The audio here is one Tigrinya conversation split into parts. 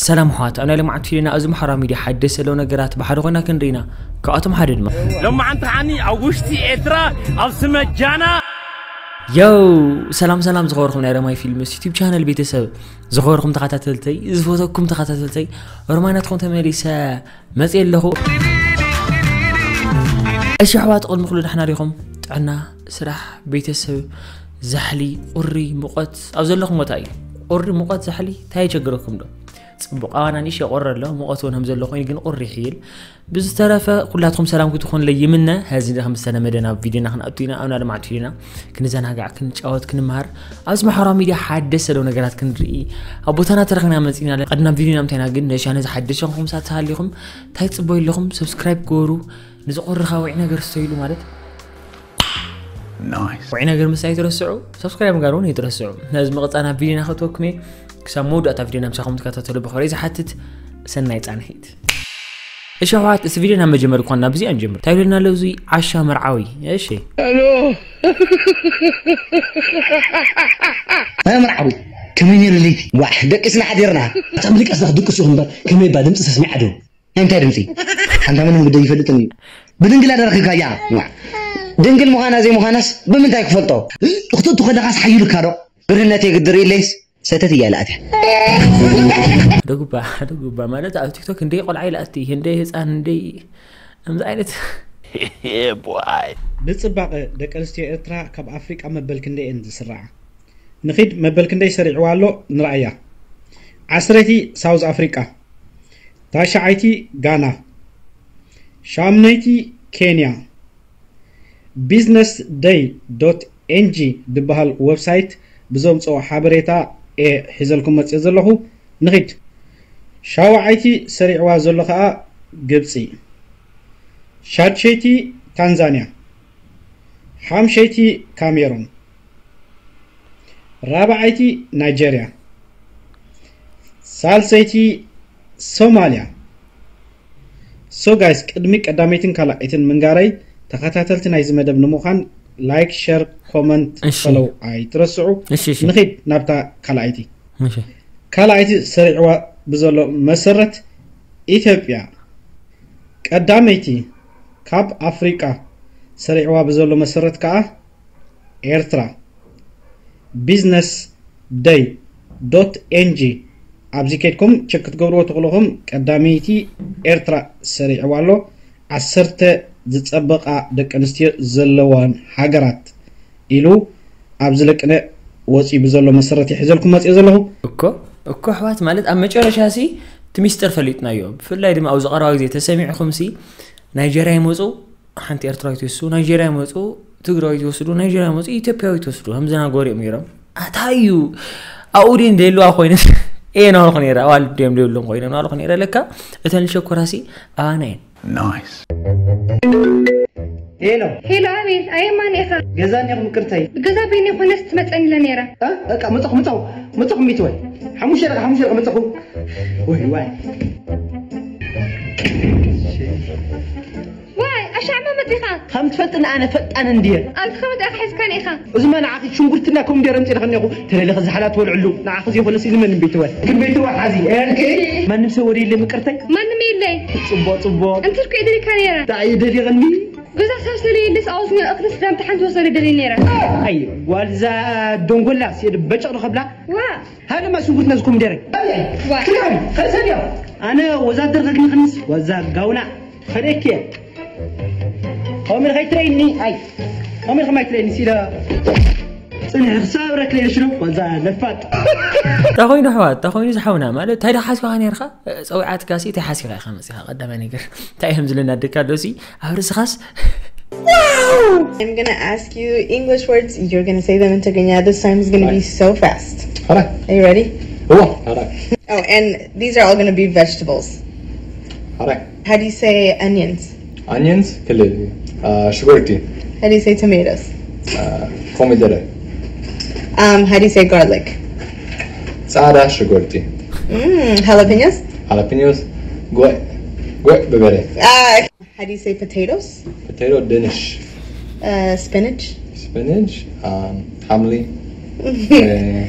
ሰላም ኣሕዋት፣ ኣብ ናይ ሎማዓንቲ ፊልምና ኣብዚ ማሕበራዊ ሚድያ ሓደሽ ዘለዉ ነገራት ብሓደ ኮይና ክንርኢ ኢና። ካብኣቶም ሓደ ድማ ሎማዓንቲ ከዓኒ ኣብ ውሽጢ ኤርትራ ኣብ ስመጃና። ዮው፣ ሰላም ሰላም ዝኸበርኩም ናይ ረማይ ፊልምስ ዩቲዩብ ቻነል ቤተሰብ፣ ዝኸበርኩም ተኸታተልተይ፣ ዝፈተኩም ተኸታተልተይ፣ ሮማይ ናትኩም ተመሊሰ መፅየ ኣለኹ። እሺ ኣሕዋት፣ ቅድሚ ኩሉ ደሕና ዲኹም? ጥዕና፣ ስራሕ፣ ቤተሰብ፣ ዛሕሊ፣ ቁሪ፣ ሙቐት ኣብ ዘለኹም ቦታ እዩ። ቁሪ፣ ሙቐት፣ ዛሕሊ እንታይ የቸግረኩም ዶ? ፅቡቕ፣ ኣባና ንእሽተይ ቁሪ ኣሎ፣ ሙቐት እውን ከም ዘሎ ኮይኑ ግን ቁሪ ይሕይል። ብዝተረፈ ኩላትኩም ሰላም ክትኾኑለይ ይምነ። ሀዚ ከም ዝተለመደ ናብ ቪድዮና ክንኣቱ ኢና። ኣብ ናይ ሎማዓንቲ ቪድዮና ክንዘናጋዕ፣ ክንጫወት፣ ክንመሃር፣ ኣብዚ ማሕበራዊ ሚድያ ሓደሽ ዘለዉ ነገራት ክንርኢ ኣብ ቦታና ተረኺብና መፂና። ቀድና ቪድዮና ምንታይና ግን ነሻ ነዚ ሓደሽ ሸንኹም ሳት ተሃሊኹም እንታይ ትፅበዩ ኣለኹም? ሰብስክራይብ ግበሩ። ንዚ ቁሪ ከዓ ውዒ ነገር ስተይሉ ማለት ውዒ ነገር ምስታይ ኣይትረስዑ፣ ሰብስክራይብ ምግባር እውን ኣይትረስዑ። ነዚ ምቕፃል ናብ ቪድዮና ከእትወኩም እየ። ክሳብ መወዳእታ ቪድዮና ምሳኹም ትከታተሉ ብኽብሪ ዝሓትት። ሰናይ ፃንሒት። እሺ ኣሕዋት፣ እቲ ቪድዮ ናብ መጀመሪ እኳ ናብ እዚኣ ንጀምር። እንታይ ኢሉና ኣሎ እዚ ዓሻ መርዓዊ? እሺ። ኣይ መርዓዊ፣ ከመይ ነይሩ ለይቲ? ዋሕ፣ ደቂስና ሓዲርና። እታ ምድቃስ ዳኽ ድቅስ ይኹን እምበር፣ ከመይ እባ ድምፂ ተስሚዓ ዶ? ናይ እንታይ ድምፂ? ሓንታ ምንም ግደ ይፈልጥን እዩ። ብድንግላ ደረኺብካያ? ዋሕ። ድንግል ምዃና ዘይምዃናስ ብምንታይ ክፈልጦ? ክትእቱ ከለኻስ ሓይሉካ ዶ? ብርህነት የግድር ኢለይስ ሰተት እያ ኢላ ኣትያ። ደጉባ፣ ደጉባ ማለት ኣብ ቲክቶክ እንደይ ቆልዓ ኢላ ኣቲ፣ እንደይ ህፃን፣ እንደይ ከምዚ ዓይነት። Yeah, boy. ብጽባቐ ደቂ ኣንስትዮ ኤርትራ ካብ ኣፍሪቃ መበል ክንደይ እየን ዝስርዓ? ንኺድ መበል ክንደይ ሰሪዕዋ ኣሎ ንርኣያ። ዓስረይቲ ሳውዝ ኣፍሪቃ፣ ታሽዓይቲ ጋና፣ ሻምነይቲ ኬንያ። ቢዝነስ ደይ ዶት ኤንጂ ዝበሃል ዌብሳይት ብዘምጽኦ ሓበሬታ እየ ሒዘልኩም መጽእ ዘለኹ። ንኺድ። ሻውዓይቲ ሰሪዕዋ ዘሎ ኸኣ ግብጺ፣ ሻድሸይቲ ታንዛንያ፣ ሓምሸይቲ ካሜሩን፣ ራብዓይቲ ናይጀርያ፣ ሳልሰይቲ ሶማልያ። ሶ ጋይስ፣ ቅድሚ ቀዳመይትን ካልኣይትን ምንጋረይ፣ ተኸታተልቲ ናይዚ መደብ ንምዃን ላይክ፣ ሸር፣ ኮመንት፣ እሺ። ፈሎው ኣይትረስዑ። እሺ፣ እሺ። ንኺድ ናብታ ካልኣይቲ። እሺ። ካልኣይቲ ሰሪዕዋ ብዘሎ መሰረት ኢትዮጵያ። ቀዳመይቲ ካብ ኣፍሪቃ ሰሪዕዋ ብዘሎ መሰረት ከኣ ኤርትራ። ቢዝነስ ደይ ዶት ኤንጂ ኣብዚ ከድኩም ቸክ ክትገብርዎ ትኽእሉ ኢኹም። ቀዳመይቲ ኤርትራ ሰሪዕዋ ኣሎ። ዓሰርተ ዝጸበቓ ደቂ ኣንስትዮ ዘለዋን ሃገራት ኢሉ ኣብዚ ለቅነ ወጺኡ ብዘሎ መሰረት ይሕዘልኩም መጽእ ዘለኹ። እኮ፣ እኮ ኣሕዋት፣ ማለት ኣብ መጨረሻ ሲ እቲ ሚስጥር ፈሊጥናዮ። ብፍላይ ድማ ኣብዚ ቀረባ ግዜ ተሰሚዕኹም ሲ ናይጀርያ ይመጹ፣ ሓንቲ ኤርትራዊት ይወስዱ፣ ናይጀርያ ይመጹ፣ ትግራዊት ይወስዱ፣ ናይጀርያ ይመጹ፣ ኢትዮጵያዊት ይወስዱ። ከምዚ ናጎሪ እዮም ነይሮም። ኣታይ እዩ ኣብኡ ደይ እንደልዋ ኮይነ እየ ናበልኩ ነይረ። ኣዋልድ እዮም ዘይብሎም ኮይኖም ናበልኩ ነይረ። ለካ እተን ልሸኮራ ሲ ኣባና እየን። ናይስ። ሄሎ። ሄሎ፣ ኣቤት። ኣየማን ኢኻ? ገዛ እኒኹም ምቅርተይ። ገዛ በይነ ኮነስ ትመጸኒ ኢለ ነይረ። እ? በቃ መጻኹ፣ መጻኹ፣ መጻኹ ሚትወይ። ሓሙሽተ ደቂቃ፣ ሓሙሽተ ደቂቃ መጻኹ። ወይ፣ ዋይ። ዋይ፣ ኣሻዕማ መጺኻ። ከም ትፈልጥኒ ኣነ ፈጣን እንድየ። ኣብዚ ከመ ደኣ ሒዝካኒ ኢኻ? እዚማ ንዓኺ ሽንጉርትና ኮሚደረ ኣምጺእልኺ እኒኹ። ተለሊኺ ዝሓላ ትበልዕሉ። ንዓኺ ዘይኮነስ እዚ መን ቤትወ? ግን ቤትወ ሓዚ። ኦኬ። ማንም ሰብ ወደ የለ ምቅርተይ? ማንም የለይ። ጽቡቕ፣ ጽቡቕ። እንተ እኮ እየ ደሊካ ነይረ። እንታይ እዩ ደሊኽኒ? ገዛ ሰብ ስለ የለስ ኣውስኛ እኽሊ ስዳም ተሓንቲ ወሰደ ደልየ ነይረ። ኣይ፣ ጓል እዛ ደንጎላ ስየድ በጨቕ ዶ ከብላ? ዋ። ሃለማ ሽንጉርትና እዚ ኮሚደረ። ዋ። ክዳን፣ ከሰድዮ። ኣነ ወዛደር ከግኒ ክንስ ወዛ ጋውና። ፈደኬ። ከምኡ ኢልካ ኣይትረይኒ፣ ኣይ። ከምኡ ኢልካ ኣይትረይኒ፣ ሲለ ጽንሕ ክሳብ ረክለ ኢለ ሽሉ፣ ዋዛ ለፋጥ። እንታይ ኮይኑ ኣሕዋት፣ እንታይ ኮይኑ ዝሓውና? ማለት፣ እንታይ ደኣ ሓሲብካ ነይርካ? ጸዊዓትካ ሲ፣ እንታይ ሓሲብካ ኢኻ መጺኻ? ቀዳማይ ነገር። እንታይ እዮም ዝብለና ደቂ ኣለዉ ሲ? ኣብ ርእስኻስ? I'm gonna ask you English words. You're gonna say them in Tigrinya. This time is gonna be so fast. Alright. Are you ready? Uwa. Alright. Oh, and these are all gonna be vegetables. Alright. How do you say onions? Onions, ክልል፣ uh, ሽጉርቲ። How do you say tomatoes? Uh, ኮሚደረ። Um, how do you say garlic? ጻዕዳ ሽጉርቲ። Mm, jalapenos? Jalapenos፣ ጉዕ፣ ጉዕ በርበረ። Uh, how do you say potatoes? Potato፣ ድንሽ። Uh, spinach? Spinach፣ um, ሓምሊ። Uh,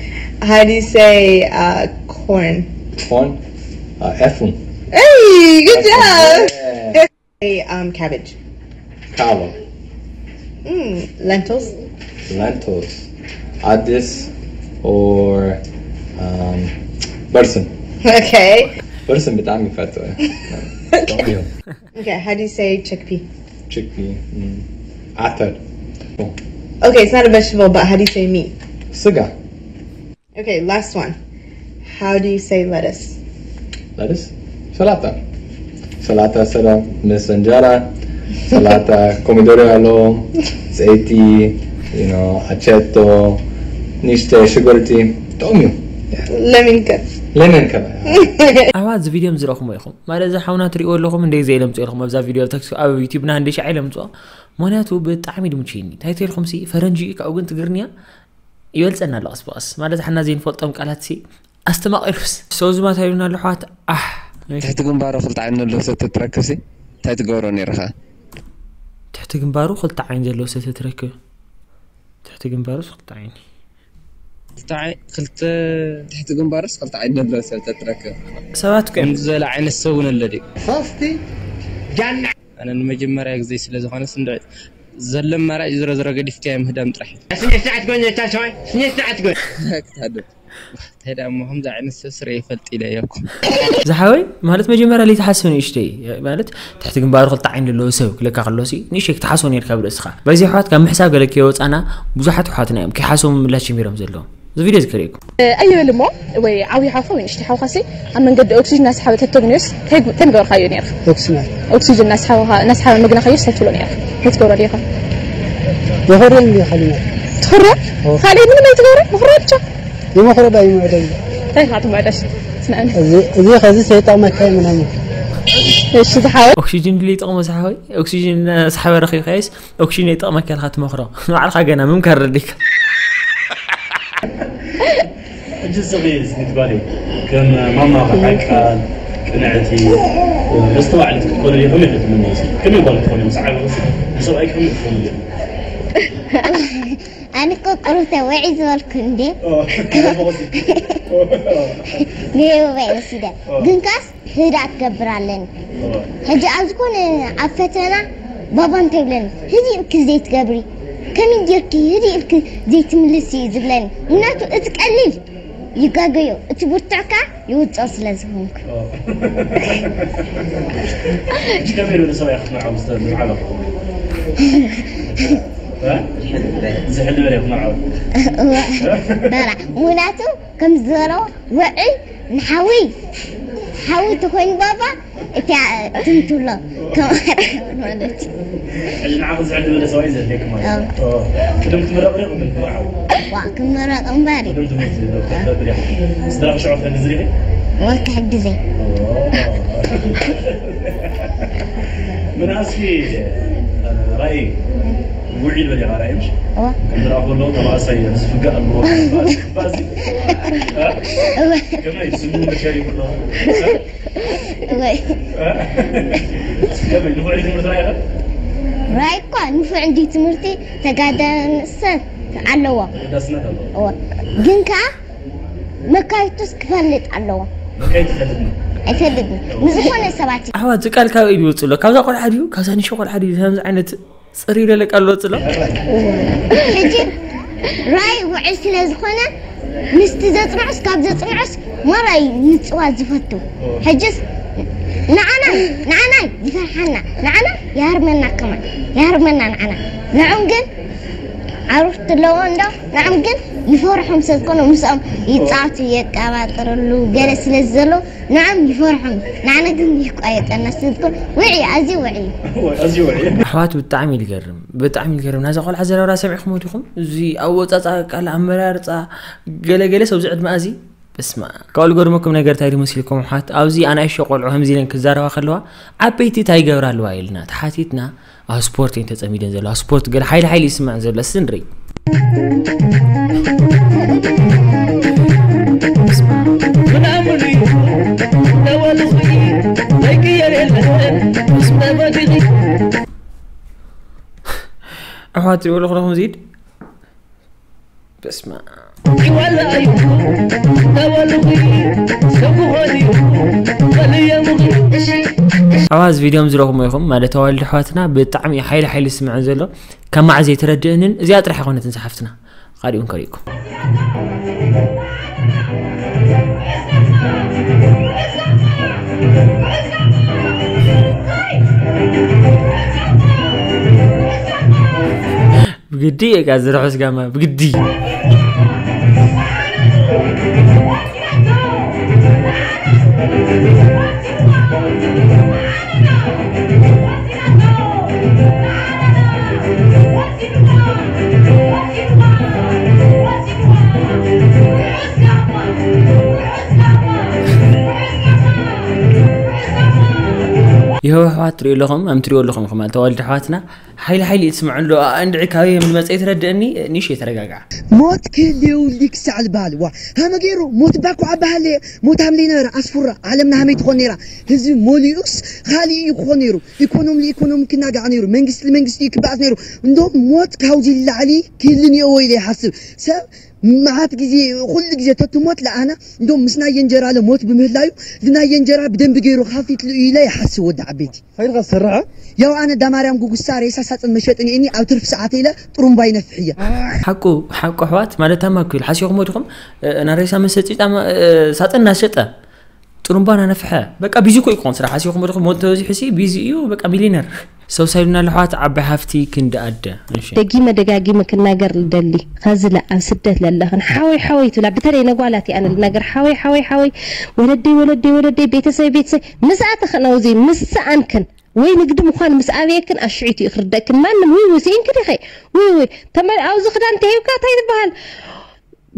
how do you say, uh, corn? Corn? Uh, Eflin. Hey, good job. Yeah. Hey, um, cabbage. Kava. Mm, lentils. Lentils. Addis or um, Burson. Okay. Burson ብጣዕሚ ይፈትዎ። Okay, how do you say chickpea? Chickpea. Mm. Atar. Oh. Okay, it's not a vegetable, but how do you say meat? ስጋ። Okay, last one. How do you say lettuce? Lettuce? ሰላጣ። ሰላጣ ሰላም ምስ እንጀራ። ሰላጣ ኮሚዶሮ ኣሎ። ዘይቲ፣ you know፣ ኣቸቶ፣ ንሽተ ሽጉርቲ። ጥዑም እዩ። Lemon curd. ለመን ከባ። ኣሕዋት እዚ ቪድዮ ዝረኹሞ ኢኹም ማለት እዚ ሓውና ትሪእዎ ኣለኹም እንደ ዘይ ለምፅኦ ኢኹም ኣብዛ ቪድዮ ኣብ ዩቲብና እንደ ሻዕ ለምፅኦ። ምክንያቱ ብጣዕሚ ድምችይኒ እንታይ ተልኩም ሲ ፈረንጂ ካብኡ ግን ትግርንያ ይበልፀና ኣሎ ቀስ ብቀስ ማለት ሓና ዘይንፈልጦም ቃላት ሲ ኣስተማቂሩስ ሰው ዝማት ኣይሉና ኣሎ ኣሕዋት። ኣሕ ትሕቲ ግንባሩ ክልተ ዓይኒ ዘለዎ ሰብ ተትረክብሲ እንታይ ትገብሮ ነይርኻ? ትሕቲ ግንባሩ ክልተ ዓይኒ ዘለዎ ሰብ ተትረክብ ትሕቲ ግንባሩስ ክልተ ዓይኒ ክልተ ዓይ- ክልተ ትሕቲ ግንባሩስ ክልተ ዓይኒ ዘለዎ ሰብ ተትረክብ ሰባት ከ ከምዚ ዝበለ ዓይነት ሰብ እውን ኣሎ ድዩ? ሶስቲ ጃና ኣነ ንመጀመርያ ግዜ ስለ ዝኾነ ስንድዒ ዘሎ ኣማራጭ ዝሮ ዝሮ ገዲፍካዮ ምህዳም ጥራሕ እዩ። ስኔት ንዓት ጎን እታ ሰማይ ስኔት ንዓት ጎን ክትሃድም እንታይ ደኣ እሞ ከምዚ ዓይነት ሰብ ስርኤ ይፈልጥ ኢለ እየ እኮ። ዝሓወይ ማለት መጀመርያ ለይትሓስብ ንእሽተይ ማለት ትሕቲ ግንባሩ ክልተ ዓይኒ ዘለዎ ሰብ ክለካ ከሎሲ ንእሽተይ ክትሓስቦ ነርካ ብርእስኻ በዚ ኣሕዋት ካብ ምሕሳብ ገለ ከይወፃና ብዙሓት ኣሕዋትና እዮም ከይሓስቦም ምላሽ ጀሚሮም ዘለዎም እዚ ቪድዮ ዝከርእየኩም ኣይበል እሞ ወይ ዓብዪ ሓውካ ወይ ንእሽተይ ሓውካሲ ኣብ መንገዲ ኦክሲጅን እናሰሓበ ተተግንዮስ እንታይ እንታይ ምገበርካዮ ነርካ? ኦክስማት ኦክሲጅን እናሰሓበ እናሰሓበ ምግናካዮስ እንታይ ትብሎ ነርካ? እንታይ ትገብሮ ዲኻ? የኸርየን እንዲ ሓሊና ትኽርዮ? ካልእ ምንም ኣይትገብሮ? ምኽሮ ብቻ? የመኽሮ ዳይ ምዕደል እንታይ ኢኻ ትምዕደስ? ስምዐኒ። እዚ ከዚ ሰይጣን መካይ ምናምን እሺ ዝሓወ ኦክሲጅን ድል ይጠቕሞ ዝሓወይ ኦክሲጅን እናሰሓበ ረኺብካዮስ ኦክሲጅን ይጠቕመካ ኢልካ ትመኽሮ ንባዕልኻ ገና ምምካር ረዲካ ሕጂ ስኺ ስኒት ጓል ከም ማማ ብሓቃል ቅንዕቲ መስተዋዕልቲ ክትኮነ ከመይ ክትምነስ ከመይ ጓል ክትኮነ ምስ ዓበ ንሰብኣይ ከመይ ክትኮነ ኣነ እኮ ቁሩብ ተወዒ ዝበልኩ እንዴ ከመይ ንየበባይ ወሲደ ግን ካስ ህዳ ትገብር ኣለኒ ሕጂ ኣብ ዝኾነ ኣብ ፈተና ባባ እንታይ ይብለኒ ህዚ ኢልኪ ዘይትገብሪ ከመይ ጌርኪ ህዚ ኢልኪ ዘይትምልሲ እዩ ዝብለኒ ምክንያቱ እቲ ቀሊል ይጋገዮ እቲ ብርቱዕ ከኣ ይውፅኦ ስለ ዝኾንኩ ከመይ ኢሉ ንሰብኣይ ክትምርዓው ዝተምርዓሎ ዝሕል ዝበለ ክትምርዓው በራ ምክንያቱ ከም ዝበሎ ውዕይ ንሓዊ ሓዊ ተኮይኑ ባባ እቲያ ትምትብሎ ከማለት ማለት እዩ ሕጂ ንዓኺ ዝሕል ዝበለ ሰብኣይ ዘድልየኪ ማለት እዩ ቅድም ክትምረቕ ዶ ቅድም ክትምርዓው ዋ ክመረቕ እምበር እዩ ቅድም ትምህርቲ ዶ ክትረብር እያ ስድራኺ ሽዑ ክትሕግዝ ዲኺ ወ ክሕግዘይ ምናስኪ ራእይ ውዒል በል ኢኻ ራእይ ምሽ እዋ ከምዝረኣ ከሎ ተባእሳይ ዝፍጋእ ኣለዎ ባዚ እወ ከመይ ስሙ መሸር ይብሎ እወ ከመይ ንውዒል ትምህርቲ ራእይ ራእይ እኳ ንፉዕ እንዲ ትምህርቲ ተጋዳንሰት ኣለዎ ተጋዳስነት ኣለዎ እወ ግን ከዓ መካይቱስ ክፈልጥ ኣለዎ መካይት ይፈልጥ ነው ኣይፈልጥን ንዝኾነ ሰባት ኣሕዋት እዚ ቃል ካበይ ድወፅእ ኣሎ ካብዛ ቆልዓ ድዩ ካብዛ ንሾ ቆልዓ ድዩ ከምዚ ዓይነት ፅር ይለለ ቃል ዝወፅእ ኣሎ ሕጂ ራእይ ውዕል ስለ ዝኾነ ምስቲ ዘፅንዑስ ካብ ዘፅንዑስ ማራይ ምፅዋት ዝፈቱ ሕጅስ ንዓና ንዓና ይፈርሓና ንዓና ይሃርመና ከማን ይሃርመና ንዓና ንዖም ግን ዓሩፍቲ ኣለዎ እንዶ ንዖም ግን ይፈርሖም ስለ ዝኾነ ምስኦም ይፃወቱ የቀባጥርሉ ገለ ስለ ዘሎ ንዖም ይፈርሖም ንዓና ግን ይቋየጠና ስለ ዝኾነ ውዒ ኣዝዩ ውዒ እዩ ኣዝዩ ውዒ ኣሕዋት ብጣዕሚ ይገርም ብጣዕሚ ይገርም ናዛ ቆልዓ ዘረብራ ሰሚዕኹም ዲኹም እዚ ኣወፃፃ ቃል ኣመራርፃ ገለገለ ሰብዚ ዕድመ እዚ በስማ ካብ ልገርመኩም ነገር እንታይ ድመሲልኩም ኣሕዋት ኣብዚ ኣናእሽቶ ቆልዑ ከምዚ ኢለን ክዛረባ ከለዋ ዓበይቲ እንታይ ይገብራ ኣለዋ ኢልና ተሓቲትና ኣብ ስፖርት እየን ተፀሚደን ዘለዋ ስፖርት ገለ ሓይሊ ሓይሊ ይስማዕ ዘሎ እስቲ ንርኢ ኣሕዋት ይበሉ ክለኹም ዚድ በስማ ይዋላ እዩ ተወልኹ ሰብ ክኾን እዩ ቀልየሙኺ ኣብ እዚ ቪድዮም ዝረኹም ኢኹም ማለት ተዋልዶ ኣሕዋትና ብጣዕሚ ሓይሊ ሓይሊ ዝስምዐን ዘሎ ካብ መዓዝ ዘይተረድእንን እዚኣ ጥራሕ ኣይኮነትን ዝሓፍትና ካሊኡን ከሪእኩም ብግዲ እየ ዝርሑስ ጋማ ብግዲ የህወ ኣሕዋት ትሪኡ ኣለኹም ኣም ትሪኡ ኣለኹም ኢኹም ተዋልዲ ኣሕዋትና ሓይሊ ሓይሊ እዩ ትስምዑ ኣሎ ኣእንድዒ ካበይ ከም ዝመፀ ይትረድእኒ ኒሽ የተረጋግዓ ሞት ክህልየውሊ ክሳዕ ዝበሃል ዋ ሃመ ገይሩ ሞት እባ እኳ ኣባሃለ ሞት ሃምሊ ነበረ ኣስፉራ ዓለምና ሃመይ ትኾን ነይራ ህዝቢ ሞሊኡስ ካሊእ እዩ ክኾን ነይሩ ኢኮኖሚ ኢኮኖሚ ክናጋዕ ነይሩ መንግስቲ መንግስቲ እዩ ክበኣስ ነይሩ እንዶ ሞት ካብዚ ላዕሊ ክህልን እየዎ ኢለ ይሓስብ ሰብ መዓት ግዜ ኩሉ ግዜ ተትሞት ለኣና እንዶ ምስ ናይ የንጀራ ለሞት ብምህላዩ ዝናይ የንጀራ ብደንቢ ገይሩ ካፊትሉ እዩ ኢለ ይሓስብ ወዲ ዓበይቲ ኸይድካ ዝሰርሐ ያው ኣነ ዳማርያም ጉጉሳ ሬሳ ሳጥን መሸጥን እኒ ኣብ ትርፊ ሰዓት ኢለ ጥሩምባ ይነፍሕ እየ ሓቁ ሓቁ ኣሕዋት ማለት ታማኩ ኢሉ ሓሲኹም ወዲኹም ናሬሳ መሰፂ ሳጥን እናሸጠ ጥሩምባ እናነፍሐ በቃ ቢዚ እኮ ይኮን ስራሕ ሓሲኹም ወዲኹም ሞት ተበዚሑ ሲ ቢዚ እዩ በቃ ሚሊነር ሰውሳይሉና ለሕዋት ዓባይ ሃፍቲ ክንዲ ኣደ እሺ ደጊመ ደጋጊመ ክናገር ልደሊ ኸዚ ለ ኣብ ስደት ለለኽን ሓወይ ሓወይ ትብላ ብተለይ ነጓላት እየ ኣነ ልናገር ሓወይ ሓወይ ሓወይ ወለደይ ወለደይ ወለደይ ቤተሰብ ቤተሰብ ምስ ኣተኽን ኣውዚ ምስ ሰኣንክን ወይ ንግዲ ምዃን ምስ ኣበየክን ኣሽዒቱ እዩ ክርደእክን ማንም ውይ ውይ ስኢንኪ ዲኺ ውይ ውይ ተመ ኣብዚ ክዳን ተሂብካ እንታይ ዝበሃል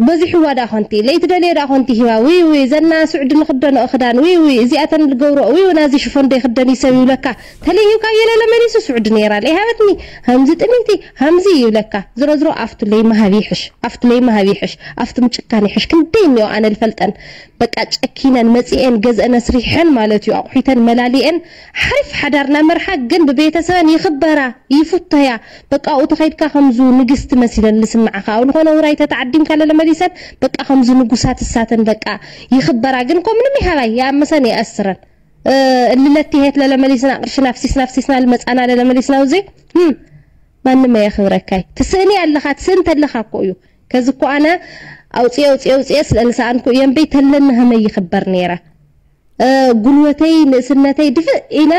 በዚሕዋ ደኣ ኮንቲ ለይትደልዮ ደኣ ኮንቲ ሂባ ውይ ውይ ዘና ስዑዲ ንኽደንኦ ክዳን ውይ ውይ እዚኣተን ዝገብርኦ ውይ ናዚ ሽፎን ዶ ይኽደን እዩ ሰብ ይብለካ ተለይ ሂብካዮ ለለ መሊሱ ስዑዲ ነይራ ለይሃበትኒ ሃምዚ ጥምይቲ ሃምዚ ይብለካ ዝሮ ዝሮ ኣብቱ ለይመሃብ ይሕሽ ኣብቱ ለይመሃብ ይሕሽ ኣብቱ ምጭካን ይሕሽ ክንደይ እኒኦ ኣነ ዝፈልጠን በቃ ጨኪነን መፂኤን ገዝአን ኣስሪሐን ማለት እዩ ኣቑሒተን መላሊኤን ሓሪፍ ሓዳር ናመርሓ ግን ብቤተሰበን ይኽበራ ይፉተያ በቃ ኣብኡ ተኸይድካ ከምዙ ንግስቲ መሲለን ልስምዓኻ ኣብ ዝኾነ ውራይ ተተዓዲምካ ለለመሊሰን በቃ ከምዙ ንጉሳት እሳተን በቃ ይኽበራ ግን እኮ ምንም ይሃባይ ይኣምሰን ይኣስረን እልለቲ ሄት ለለመሊስና ቅርሽና ፍሲስና ፍሲስና ልመፃና ለለመሊስና ውዚ ማንም ኣየኽብረካይ ትስእኒ ኣለኻ ትስእን ተለኻ እኮ እዩ ከዚ እኮ ኣነ ኣውፅየ ኣውፅየ ኣውፅየ ስለ ልሰኣንኩ እየ እምበይ ተለኒ ከመይ ይኽበር ነይረ ጉልበተይ ንእስነተይ ድፍእ ኢለ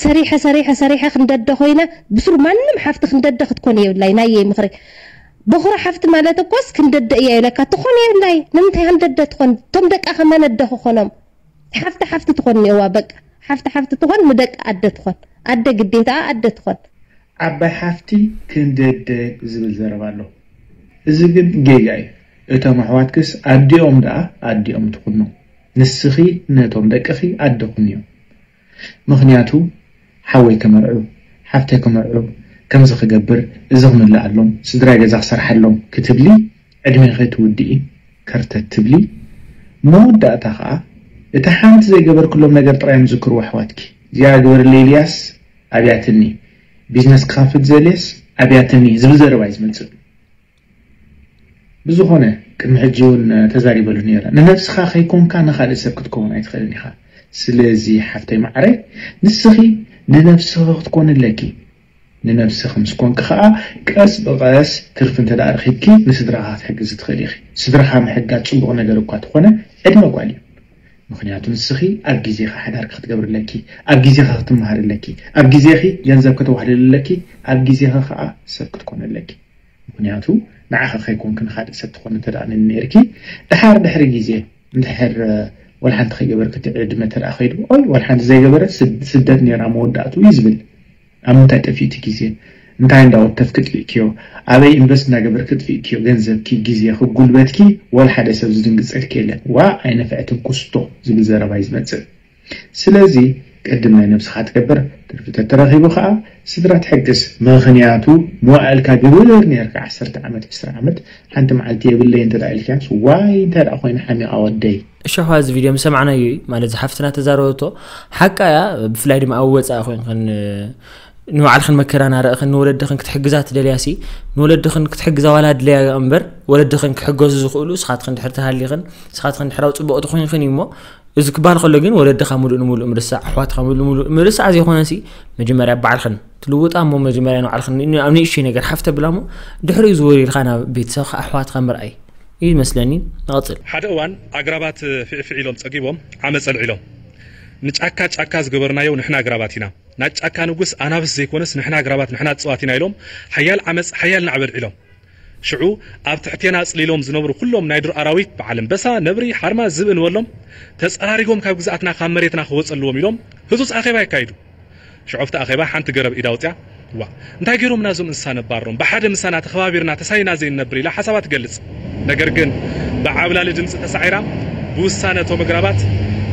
ሰሪሐ ሰሪሐ ሰሪሐ ክንደደ ኮይነ ብስሩ ማንም ሓፍቲ ክንደደ ክትኮን የብላይ ናየይ ምኽሪ በኹሪ ሓፍቲ ማለት እኮስ ክንደደ እያ ይብለካ ትኾን የብላይ ንምንታይ ክንደደ ትኾን እቶም ደቃ ከመነደ ክኾኖም ሓፍቲ ሓፍቲ ትኾን እኒኦዋ በቃ ሓፍቲ ሓፍቲ ትኾን ንደቂ ኣደ ትኾን ኣደ ግዴታ ኣደ ትኾን ዓባይ ሓፍቲ ክንደደ ዝብል ዘረባ ኣሎ። እዚ ግን ጌጋ እዩ። እቶም ኣሕዋትክስ ኣዲኦም ደኣ ኣዲኦም ትኹኖም። ንስኺ ነቶም ደቅኺ ኣደ ኩንዮም። ምኽንያቱ ሓወይ ከመርዕው፣ ሓፍተይ ከመርዕው፣ ከምዚ ክገብር፣ እዚ ክምልኣሎም፣ ስድራይ ገዛ ክሰርሓሎም ክትብሊ ዕድሜኺ ትውድኢ፣ ከርተት ትብሊ። መወዳእታ ኸኣ እታ ሓንቲ ዘይገበርክሎም ነገር ጥራይ እዮም ዝዝክርዎ ኣሕዋትኪ። እዚኣ ግበርለይ ኢልያስ ኣብያትኒ፣ ቢዝነስ ክኸፍት ዘልየስ ኣብያትኒ ዝብል ዘረባ እዩ ዝመጽእ። ብዝኾነ ቅድሚ ሕጂ እውን ተዛሪበሉ ነይረ። ንነብስኻ ከይኮንካ ንኻልእ ሰብ ክትከውን ኣይትኽእልን ኢኻ። ስለዚ ሓፍተይ ማዕረ ንስኺ ንነብስኺ ክትኮኒ ኣለኪ። ንነብስኺ ምስ ኮንኪ ኸኣ ቀስ ብቐስ ትርፊ እንተ ደኣ ረኺብኪ ንስድራኻ ክትሕግዚ ትኽእሊ ኢኺ። ስድራኻ ምሕጋዝ ጽቡቕ ነገር እኳ ተኾነ ዕድመ ጓል እዩ። ምኽንያቱ ንስኺ ኣብ ግዜኺ ሓዳርኪ ክትገብሪ ኣለኪ፣ ኣብ ግዜኺ ክትመሃሪ ኣለኪ፣ ኣብ ግዜኺ ገንዘብ ከተዋህልሊ ኣለኪ፣ ኣብ ግዜኺ ኸኣ ሰብ ክትኮኒ ኣለኪ። ምኽንያቱ ንዓኺ ከይኮንኪ ንኻልእ ሰብ ትኾኒ እንተ ደኣ ነይርኪ፣ ደሓር ድሕሪ ግዜ እንድሕር ወላ ሓንቲ ከይገበርኪ እቲ ዕድመ እንተ ደኣ ከይዱ፣ ኦይ ወላ ሓንቲ ዘይገበረት ስደት ነይራ መወዳእትኡ እዩ ዝብል። ኣብ ምንታይ ጠፊኡ እቲ ግዜ? እንታይ እንዳወተፍኪ ጥፊእክዮ? ኣበይ ኢንቨስት እንዳገበርኪ ጥፊእክዮ? ገንዘብኪ፣ ግዜኺ፣ ጉልበትኪ ወላ ሓደ ሰብ ዝድንግጸልኪ የለን። ዋእ ኣይነፍዕትን ኩስቶ ዝብል ዘረባ እዩ ዝመጽእ። ስለዚ ቅድም ናይ ነብስኻ ትገብር ትርፊ ተተረኺቡ ኸኣ ስድራ ትሕግዝ። ምኽንያቱ መዋእልካ ግብር ኔርካ ዓሰርተ ዓመት ዕስራ ዓመት ሓንቲ መዓልቲ የብለይ እንተ ኢልካስ ዋይ እንታይ ደኣ ኮይነ ሓሚቓ ወደይ። እሺ ኣሕዋ እዚ ቪድዮ ምስ ሰማዕናዮ እዩ ማለት እዚ ሓፍትና ተዛረበቶ ሓቃ እያ ብፍላይ ድማ ኣብ ወፃኢ ኮይንክን ንባዕልኽን መከራና ርኢኽን ንወለድኽን ክትሕግዛ ትደልያ ሲ ንወለድኽን ክትሕግዛ ዋላ ድለያ እምበር፣ ወለድኽን ክሕገዙ ዝኽእሉ ንስኻትኽን ድሕር ተሃሊኽን፣ ንስኻትኽን ድሕራዊ ጽቡቕ ትኾንክን እዩ እሞ፣ እዚ ክበሃል ከሎ ግን ወለድኻ ሙሉእ ንሙሉእ ምርሳዕ፣ ኣሕዋትካ ሙሉእ ንሙሉእ ምርሳዕ ዘይኮነሲ፣ መጀመርያ ባዕልኽን ትልውጣ እሞ፣ መጀመርያ ንባዕልኽን ን-፣ ኣብ ንእሽተይ ነገር ሓፍ ተብላ እሞ፣ ድሕሪኡ ዝወር ኢልካ ናብ ቤተሰብካ ኣሕዋትካ ምርኣይ እዩ ዝመስለኒ። ንቐጽል። ሓደ እዋን ኣግራባት ፊዕፊዕ ኢሎም ጸጊቦም ዓመጽ ኣልዒሎም። ንጫካ ጫካ ዝገበርናዮ ንሕና ኣግራባት ኢና። ናይ ጫካ ንጉስ ኣናብስ ዘይኮነስ ንሕና ኣግራባት ንሕና እጽዋት ኢና ኢሎም ሓያል ዓመጽ ሓያል ናዕቢ ኣልዒሎም። ሽዑ ኣብ ትሕቴና ኣጽሊሎም ዝነብሩ ኩሎም ናይ ዱር ኣራዊት በዓል ኣንበሳ፣ ነብሪ፣ ሓርማዝ፣ ዝብኢ ንበሎም ተጸራሪጎም ካብ ግዝኣትና ካብ መሬትና ክወጹ ኣለዎም ኢሎም ህጹጽ ኣኼባ የካይዱ። ሽዑ ኣብቲ ኣኼባ ሓንቲ ገረብ ኢዳ ኣውጺኣ፣ "ዋእ! እንታይ ገይሮምና እዞም እንስሳ ነባሮም? ብሓደ ምሳና ተኸባቢርና ተሳኒና ዘይንነብር?" ኢላ ሓሳባ ትገልጽ። ነገር ግን ብዓብላሊ ድምጺ ተሳዒራ ብውሳነ እቶም ኣግራባት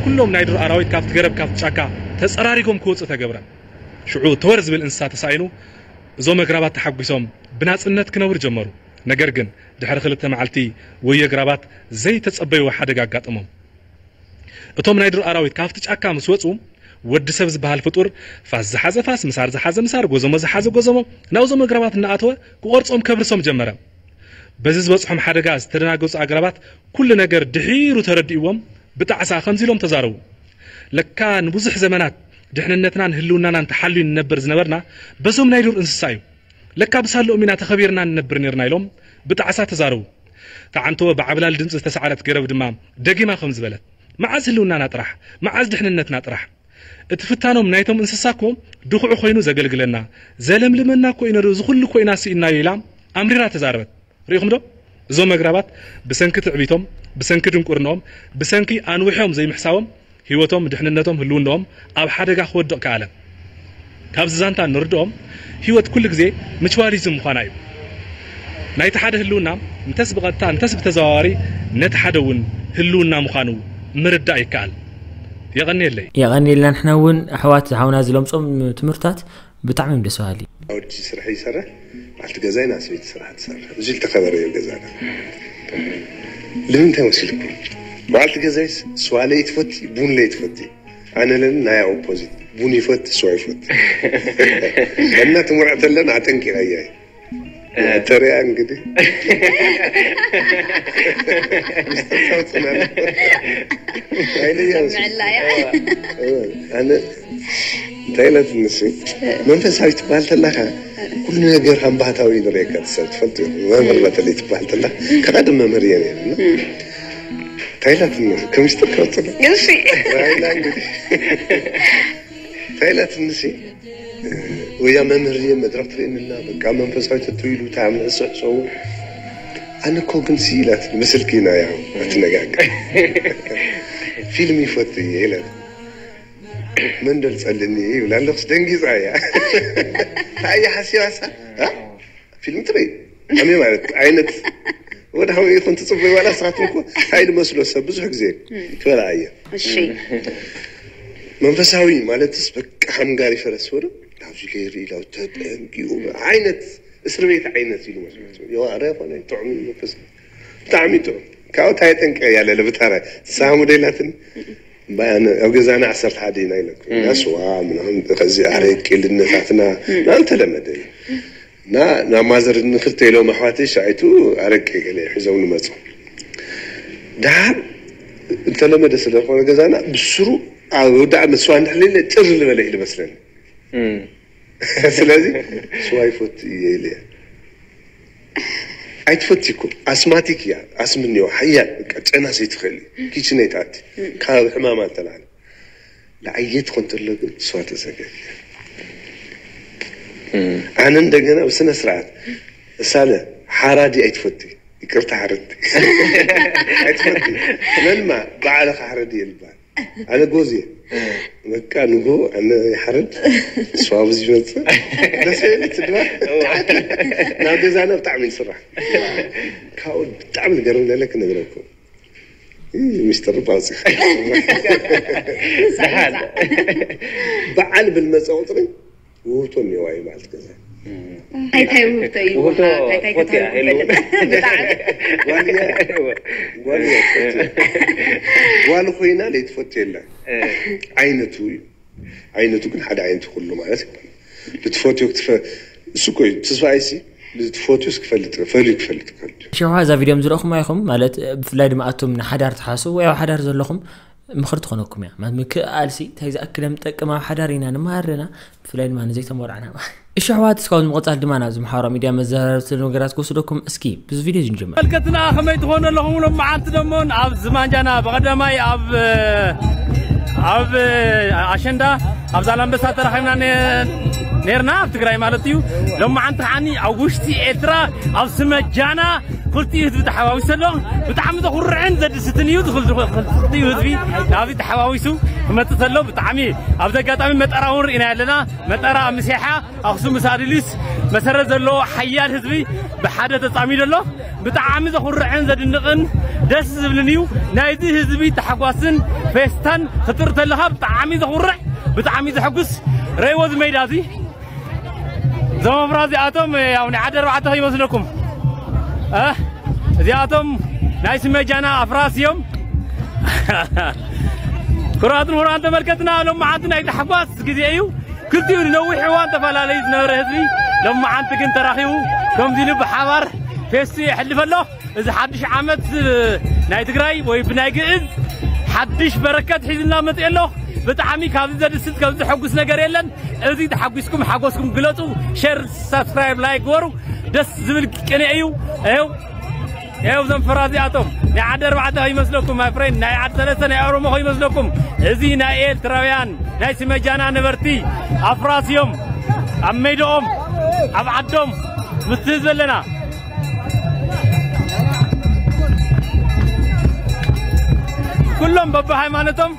ኩሎም ናይ ዱር ኣራዊት ካብቲ ገረብ ካብቲ ጫካ ተጸራሪጎም ክወጹ ተገብረ። ሽዑ ተወር ዝብል እንስሳ ተሳኢኑ እዞም ኣግራባት ተሓጒሶም ብናጽነት ክነብሩ ጀመሩ። ነገር ግን ድሕሪ ክልተ መዓልቲ ወይ ኣግራባት ዘይተጸበይዎ ሓደጋ ኣጋጠሞም። እቶም ናይ ዱር ኣራዊት ካብቲ ጫካ ምስ ወጹ፣ ወዲ ሰብ ዝበሃል ፍጡር ፋስ ዝሓዘ ፋስ፣ ምሳር ዝሓዘ ምሳር፣ ጎዘሞ ዝሓዘ ጎዘሞ ናብዞም ኣግራባት እናኣተወ ክቖርጾም ከብርሶም ጀመረ። በዚ ዝበጽሖም ሓደጋ ዝተደናገጹ ኣግራባት ኩሉ ነገር ድሒሩ ተረዲእዎም ብጣዕሳ ከምዚ ኢሎም ተዛረቡ። "ለካ ንብዙሕ ዘመናት ድሕንነትናን ህልውናናን ተሓልዩ ንነብር ዝነበርና በዞም ናይ ዱር እንስሳ እዩ። ለካ ብሳልኦም ኢና ተኸቢርና ንነብር ኔርና" ኢሎም ብጣዕሳ ተዛረቡ። ተዓንተወ ብዓብላል ድምፂ ዝተሳዕረት ገረብ ድማ ደጊማ ከም ዝበለት፣ "መዓዝ ህልውናና ጥራሕ፣ መዓዝ ድሕንነትና ጥራሕ? እቲ ፍታኖም ናይቶም እንስሳ እኮ ድኹዒ ኮይኑ ዘገልግለና፣ ዘለምልመና እኮ እዩ ነይሩ፣ እዚ ኩሉ እኮ ኢና ስኢንናዮ" ኢላ ኣምሪራ ተዛረበት። ርኢኹም ዶ? እዞም ኣግራባት ብሰንኪ ትዕቢቶም፣ ብሰንኪ ድንቁርንኦም፣ ብሰንኪ ኣንዊሖም ዘይምሕሳቦም፣ ህይወቶም፣ ድሕንነቶም፣ ህልውንኦም ኣብ ሓደጋ ክወድቕ ከኣለ። ካብዚ ዛንታ እንርድኦም፣ ህይወት ኩሉ ግዜ ምቹዋሊዝም ምዃና እዩ። ናይቲ ሓደ ህልውና፣ እንተስ ብቐጥታ፣ እንተስ ብተዘዋዋሪ፣ ነቲ ሓደ እውን ህልውና ምዃኑ ምርዳእ ይከኣል። የቐንየለይ። የቐንየልና። ንሕና እውን ኣሕዋት ሓውና ዝለምጾም ትምህርታት ብጣዕሚ እዮም ደስ በሃሊ። ወዲ ስራሕ ይሰርሕ፣ በዓልቲ ገዛይ ናብ ሰበይቲ ስራሕ ትሰርሕ። እዚ ዝተኸበረ እዩ ገዛና። ንምንታይ መሲልኩም? በዓልቲ ገዛይስ ስዋ ለይትፈቲ፣ ቡን ለይትፈቲ። ኣነ ለን ናይ ኦፖዚት፣ ቡን ይፈቲ፣ ስዋ ይፈቲ። እና ትምርዕ ተለን ኣጠንቂቐያ እየ። ተሪያ እንግዲህ። ምስጢር ካውፅና። ኣይለያ መሲል። ምዕላያ። ኣነ እንታይ ኢለት ንስ መንፈሳዊ ትበሃል ተላኻ፣ ኩሉ ነገር ከም ባህታዊ ንርእየካ ትሰብ ትፈልጥ እዩ። መምህር በተለይ ትበሃል ተላ፣ ከቐድም መምህር እየ ነይሩ። እንታይ ኢለት ንስ ከም ምስጢር ካውፅና። እሺ። ራይላ እንግዲህ። እንታይ ኢለት ንስ ወያ መምህር እየ፣ መድረኽ ትርእየኒ ኣላ፣ በቃ መንፈሳዊ ተትብሉ፣ ብጣዕሚ ንዕሶ ሕሰቡ። ኣነ እኮ ግን ሲ ኢላት፣ ብስልኪ ኢና ያው ኣትነጋገር። ፊልም ይፈቱ እየ ኢላት። መን ደልጸልኒ ይብላ ኣለኹስ ደንጊጻ እያ። እንታይ እያ ሓሲባሳ? እ? ፊልም ትርኢ? ከመይ ማለት ዓይነት ወደ ሓው ይኹን ትጽበይ ዋላ ንስኻትኩም እኮ እንታይ ዝመስሎ ሰብ ብዙሕ ግዜ ትበልዓ እየ። እሺ። መንፈሳዊ ማለትስ በቃ ሓምጋሪ ፈረስ ወደ ናብዚ ገይሩ ኢላ ተጠንቂቑ ዓይነት እስር ቤት ዓይነት ኢሉ መስሎ። የዋረ ኮነ ጥዑም እዩ መንፈስ። ብጣዕሚ ጥዑም። ካብኡ እንታይ ጠንቀ ያለ ለብታራ ሳሙ ደላትን ባያን ኣብ ገዛና ዓሰርተ ሓደ ኢና ኢለኩም። እና ስዋ ምናምን ከዚ ኣረቂ ልነታትና ምናምን ተለመደ እዩ። እና ናብ ማዘር ንክልተ ኢሎም ኣሕዋተይ ሻይቱ ኣረቂ ገለ ሒዞም ንመጹ። ደሓር እንተለመደ ስለ ዝኾነ ገዛና ብስሩ ኣብ ወዳእ መስዋ እንድሕር ሌለ ጭር ዝበለ እዩ ዝመስለኒ። እም። ስለዚ ስዋ ይፈቱ እየ ኢለ እየ። ኣይትፈቲ እኮ ኣስማቲክ እያ። ኣስሚ እኒኦ ሓያል በቃ ጨና ዘይትኽእል እዩ። ኪችን ኣይትኣቲ። ካብ ሕማማ እንተላዕለ። ንዓየት ኮን ተሎ ግን ስዋ ተዘገየ። እም። ኣነ እንደገና ብስነ ስርዓት እሳለ ሓራዲ ኣይትፈቲ። ይቅርታ ሓረድቲ። ኣይትፈቲ። መንማ ባዕልኻ ሓረዲ እየ ልበሃል። ኣነ ጎዝ እየ። በቃ ንጎ ኣነ ይሓረድ። ስዋ ኣብዚ ይመጽእ። ደስ ይብል ትድባ። እዋ። ናብ ገዛና ብጣዕሚ ንስራሕ። ካብኡ ብጣዕሚ ዝገርም ለለ ክነግረኩም። እ፣ ሚስተር ባውፂ። ደሓን። በዓል ብልመፀ ቁፅሪ ውህብቶ እኒዋ እዩ ማለት ገዛ። እንታይ እንታይ ውህብቶ እዩ? ውህብቶ እንታይ እንታይ ፎቲ እያ፣ ክትህልዎ ሄሉ። ፈልጥ? ብጣዕሚ። ጓል እያ። ጓል እያ ትፈቱ። ጓል ኮይና ለይትፈቱ የላ። እ። ዓይነቱ እዩ። ዓይነቱ ግን ሓደ ዓይነቱ ኩሉ ማለት ይባላል። ልትፈትዮ ክትፈ እሱ እኮ እዩ ተስፋ ኣይሲ ልትፈትዮስ ክፈልጥ ፈልዩ ክፈልጥ ከልዩ። ሽውሃ እዛ ቪድዮም ዝረእኹም ኣይኹም ማለት ብፍላይ ድማ ኣቶም ንሓዳር ትሓስቡ ወይ ኣብ ሓዳር ዘለኹም ምኽሪ ትኾነኩም እያ ማለት ምክእኣልሲ እንታይ ዝኣክል ምጠቅም ኣብ ሓዳር ኢና ንመሃር ኣለና ብፍላይ ድማ ንዘይተመርዓና እሺ ኣሕዋት እስካብ ዝምቕፃል ድማ ናብዚ ማሕበራዊ ሚድያ መዘራረብቲ ነገራት ክወስደኩም እስኪ ብዙ ቪድዮ ዝንጀምር መልከትና ከመይ ትኾኑ ኣለኹም ሎም መዓልቲ ደሞን ኣብ ዝማንጃና ብቐዳማይ ኣብ ኣብ ኣሸንዳ ኣብ ዛላንበሳ ተራኺብና ነርና ኣብ ትግራይ ማለት እዩ ሎም መዓልቲ ከዓኒ ኣብ ውሽጢ ኤርትራ ኣብ ስመጃና ክልቲኡ ህዝቢ ተሓዋዊሱ ኣሎ ብጣዕሚ ዘኹርዕን ዘድስትን እዩ ክልቲኡ ህዝቢ ናብዚ ተሓዋዊሱ ክመፅእ ተሎ ብጣዕሚ ኣብዚ ኣጋጣሚ መጠራ እውን ርኢና ኣለና መጠራ ኣብ ምሴሓ ኣኽሱም ምስ ኣድሊስ መሰረት ዘለዎ ሓያል ህዝቢ ብሓደ ተፃሚዶ ኣሎ ብጣዕሚ ዘኹርዕን ዘድንቕን ደስ ዝብልን እዩ ናይዚ ህዝቢ ተሓጓስን ፌስታን ክትርኢ ተለኻ ብጣዕሚ ዘኹርዕ ብጣዕሚ ዘሐጉስ ረእይዎ እዚ ሜዳ እዚ እዞም ኣፍራስ እዚኣቶም ያው ናይ ዓዲ ኣርባዕተ ከይመስለኩም እ እዚኣቶም ናይ ስመጃና ኣፍራስ እዮም ክቡራትን ክቡራን ተመልከትና ሎም መዓልቲ ናይ ታሕጓስ ግዜ እዩ ክልቲኡ ንነዊሕ እዋን ተፈላለዩ ዝነበረ ህዝቢ ሎም መዓልቲ ግን ተራኺቡ ከምዚ ኢሉ ብሓባር ፌስቱ የሕልፍ ኣሎ እዚ ሓድሽ ዓመት ናይ ትግራይ ወይ ብናይ ግእዝ ሓድሽ በረከት ሒዝና መፅእ ኣሎ ብጣዕሚ ካብዚ ዘድስት ካብዚ ዘሐጉስ ነገር የለን እዚ ተሓጒስኩም ሓጎስኩም ግለፁ ሸር ሳብስክራይብ ላይክ ግበሩ ደስ ዝብል ቅኔ እዩ ይው ይው ዘም ፍራ እዚኣቶም ናይ ዓዲ ኣርባዕተ ከይመስለኩም my friend ናይ ዓዲ ሰለስተ ናይ ኦሮሞ ከይመስለኩም እዚ ናይ ኤርትራውያን ናይ ስመጃና ነበርቲ ኣፍራስ እዮም ኣብ ሜድኦም ኣብ ዓዶም ምስ ህዝቢ ኣለና ኩሎም በብሃይማኖቶም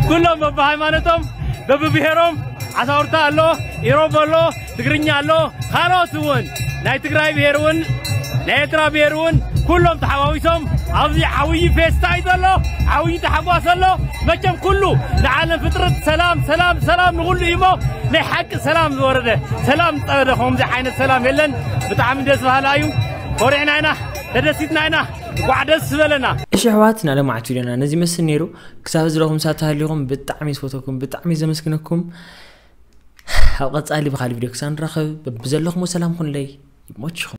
ኩሎም በብሃይማኖቶም በብብሔሮም ዓሳውርታ ኣሎ ኢሮብ ኣሎ ትግርኛ ኣሎ ካልኦት እውን ናይ ትግራይ ብሄር እውን ናይ ኤርትራ ብሄር እውን ኩሎም ተሓዋዊሶም ኣብዚ ዓብዪ ፌስታ እዩ ዘሎ ዓብዪ ተሓጓስ ኣሎ መቸም ኩሉ ንዓለም ፍጥረት ሰላም ሰላም ሰላም ንኩሉ እዩሞ ናይ ሓቂ ሰላም ዝወረደ ሰላም ዝጠበደ ከምዚ ዓይነት ሰላም የለን ብጣዕሚ ደስ በሃላ እዩ ኮሪዕና ኢና ተደሲትና ኢና እንኳዕ ደስ ዝበለና እሺ ኣሕዋት ናለማዓት ቪድዮና ነዚ መስል ነይሩ ክሳብ ዝረኹም ሳተሃሊኹም ብጣዕሚ ዝፈተኩም ብጣዕሚ ዘመስግነኩም ኣብ ቀፃሊ ብካሊ ቪድዮ ክሳብ ንራኸብ በብዘለኹም ሰላም ኩንለይ ይሞችኹም